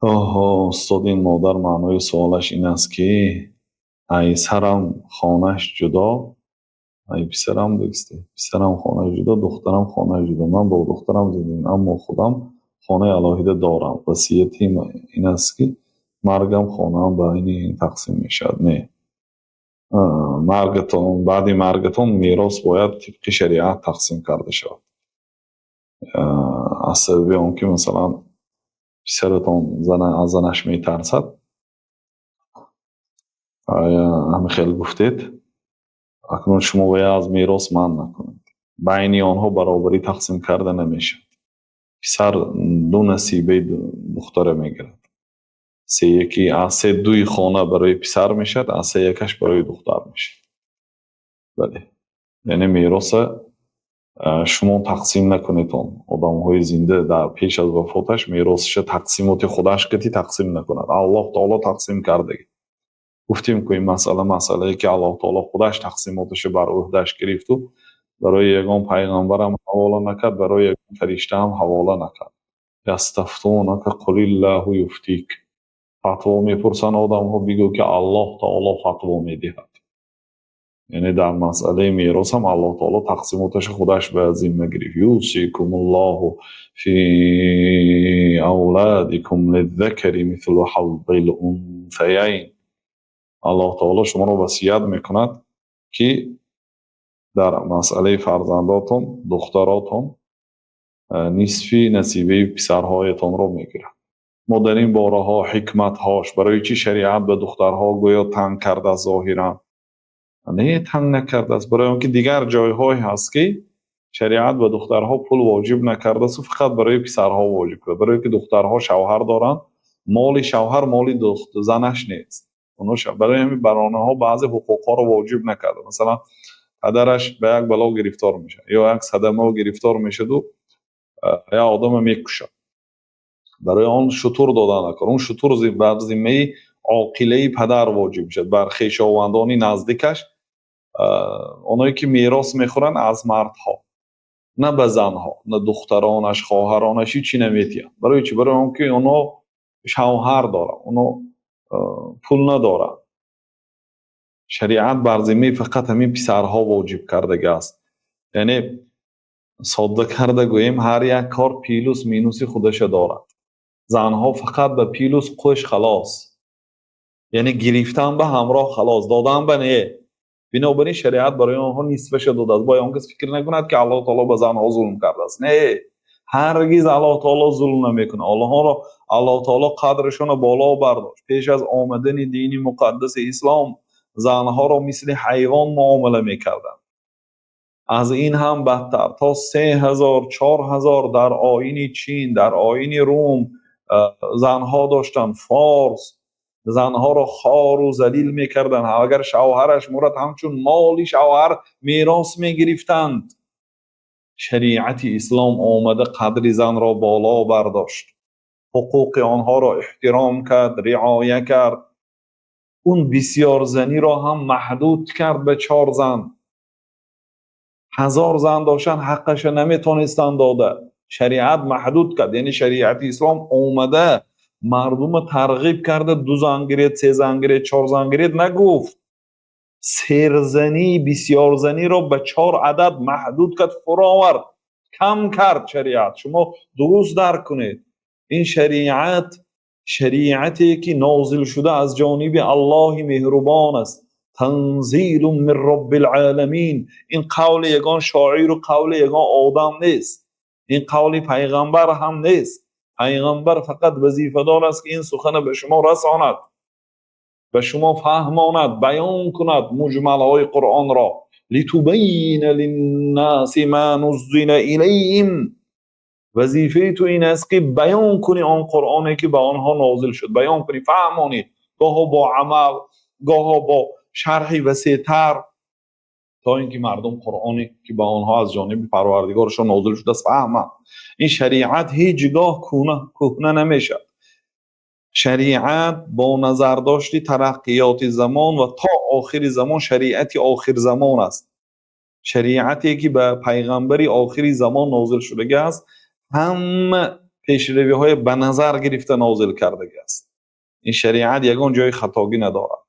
Оҳо, устод, ин модар маънои суолаш ин аст, ки ай сарам хонаш ҷудо, ай писарам дегисте, писарам хонааш ҷудо, духтарам хонааш ҷудо. Ман бо духтарам зиндагӣ, аммо худам хонаи алоҳида дорам. Васиятим ин аст, ки маргам хонаам байни тақсим мешавад. Не, маргатон, баъди маргатон мерос бояд тибқи шариат тақсим карда шавад. Аз сабаби он ки, масалан, писаратон аз занаш метарсад, ҳамин хел гуфтед, акнун шумо бояд аз мерос манъ накунед. Байни онҳо баробарӣ тақсим карда намешавад. Писар ду насибаи духтара мегирад. Сеяки аз се дуи хона барои писар мешавад, аз се якаш барои духтар мешавад. Бале, яъне мероса шумо тақсим накунед. Он одамҳои зинда дар пеш аз вафоташ меросаша тақсимоти худаш кати тақсим накунад. Аллоҳ таоло тақсим кардагӣ. Гуфтем ку, ин масъала масъалае, ки Аллоҳ таоло худаш тақсимоташа бар ӯҳдаш гирифту барои ягон пайғамбарам ҳавола накард, барои ягон фариштаам ҳавола накард. Ястафтунака қулиллаҳу юфтик. Фатво мепурсанд одамҳо, бигӯ, ки Аллоҳ таоло фатво медиҳад. Яъне дар масъалаи мерос ҳам Аллоҳ таоло тақсимоташа худаш ба зимма гирифт. Юсикумуллоҳу фи авладикум лиззакари мислу ҳаззил унсаяйн. Аллоҳ таоло шуморо васият мекунад, ки дар масъалаи фарзандотон духтаротон нисфи насибаи писарҳоятонро мегирад. Мо дар ин бораҳо, ҳикматҳош, барои чӣ шариат ба духтарҳо гӯё танг кардааст зоҳиран? Не, танг накардааст. Барои он ки дигар ҷойҳое ҳаст, ки шариат ба духтарҳо пул воҷиб накардасту фақат барои писарҳо воҷиб кард. Барое ки духтарҳо шавҳар доранд, моли шавҳар моли занаш нест. Барои ҳамин бар онҳо баъзе ҳуқуқҳоро воҷиб накарда. Масалан, падараш ба як бало гирифтор мешавад ё як садама гирифтор мешаду як одама мекушад, барои он шутур дода накор. Он шутур бар зиммаи оқилаи падар воҷиб мешавад, бар хешовандони наздикаш, оное ки мерос мехӯранд аз мардҳо, на ба занҳо, на духтаронаш, хоҳаронаш ҳичи наметиҳанд. Барои чӣ? Барои он ки онҳо шавҳар доранд, онҳо пул надоранд. Шариат бар зиммаи фақат ҳамин писарҳо воҷиб кардагиаст. Яъне содда карда гӯем, ҳар як кор плюс минуси худаша дорад. Занҳо фақат ба плюс қӯш, халос, яъне гирифтан ба ҳамроҳ, халос, додан ба не. Бинобар ин шариат барои онҳо нисфаша додааст. Бояд он кас фикр накунад, ки Аллоҳ таоло ба занҳо зулм кардааст. Не, ҳаргиз Аллоҳ таоло зулм намекунад. Онҳоро Аллоҳ таоло қадрашонро боло бардошт. Пеш аз омадани дини муқаддаси ислом занҳоро мисли ҳайвон муомила мекарданд, аз ин ҳам бадтар. То 3000, 4000 дар оини Чин, дар оини Рум занҳо доштанд, форс занҳоро хору залил мекарданд. Агар шавҳараш мурад, ҳамчун моли шавҳар мерос мегирифтанд. Шариати ислом омада, қадри занро боло бардошт, ҳуқуқи онҳоро эҳтиром кард, риоя кард. Он бисёрзаниро ҳам маҳдуд кард ба чор зан. 1000 зан доштанд, ҳаққаша наметонистанд дода. Шариат маҳдуд кард. Яъне шариати ислом омада, мардума тарғиб карда, ду зан гиред, се зан гиред, чор зан гиред нагуфт. Серзанӣ, бисёрзаниро ба чор адад маҳдуд кард, фуровард, кам кард шариат. Шумо дуруст дарк кунед, ин шариат шариате, ки нозил шуда аз ҷониби Аллоҳи меҳрубон аст. Танзилун мин роббил оламин. Ин қавли ягон шоиру қавли ягон одам нест, ин қавли пайғамбар ҳам нест. Пайғамбар фақат вазифадор аст, ки ин сухана ба шумо расонад, ба шумо фаҳмонад, баён кунад муҷмалҳои Қуръонро. Литубайина линнаси ма нуззила илайҳим. Вазифаи ту ин аст, ки баён кунӣ он Қуръоне, ки ба онҳо нозил шуд, баён кунӣ, фаҳмонӣ, гоҳо бо амал, гоҳо бо шарҳи васеътар, то ин ки мардум Қуръоне, ки ба онҳо аз ҷониби Парвардигорашон нозил шудааст, фаҳманд. Ин шариат ҳеҷ гоҳ кӯҳна намешавад. Шариат бо назардошти тараққиёти замон ва то охири замон шариати охирзамон аст. Шариате, ки ба пайғамбари охири замон нозил шудагӣ аст, ҳама Пешравиҳое ба назар гирифта нозил кардагӣ аст. Ин шариат ягон ҷои хатогӣ надорад.